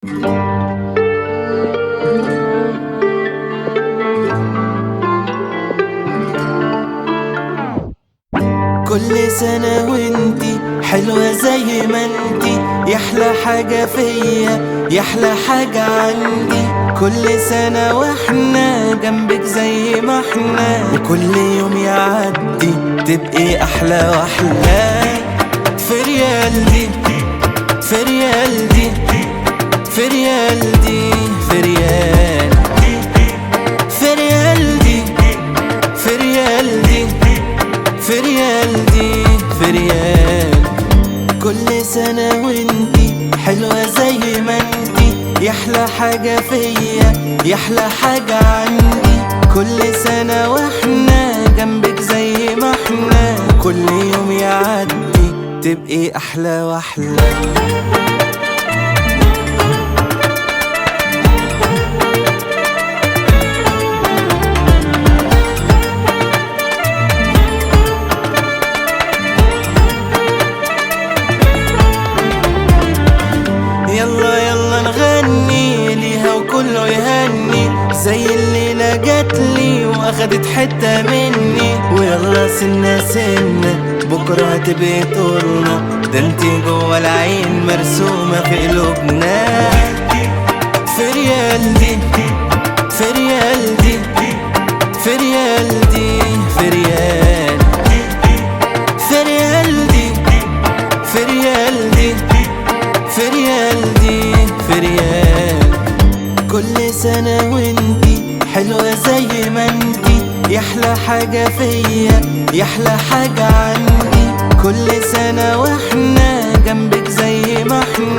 كل سنة وانتي حلوة زي ما انتي، يحلى حاجة فيا يحلى حاجة عندي. كل سنة واحنا جنبك زي ما احنا، وكل يوم يعدي تبقي أحلى وأحلى. في ريال دي، في ريال دي، في ريال دي، في ريال، في ريال دي، في ريال دي، في ريال دي، في ريال. كل سنة وانتي حلوة زي ما انتي، يحلى حاجة فيا يحلى حاجة عندي. كل سنة واحنا جنبك زي ما احنا، كل يوم يعدي تبقي أحلى وأحلى. يلا يلا نغني ليها وكله يهني، زي الليلة جاتلي واخدت حتة مني. ويلا سنة سنة بكرة هتبقي طولنا، ده انتي جوا العين مرسومة في قلوبنا. في ريال دي، في ريال دي، في ريال دي، في ريال، في ريال دي، في ريال دي، في ريال دي، في ريال. كل سنة وانتي حلوة زي ما انتي، يحلى حاجة فيا يحلى حاجة عندي. كل سنة واحنا جنبك زي ما احنا.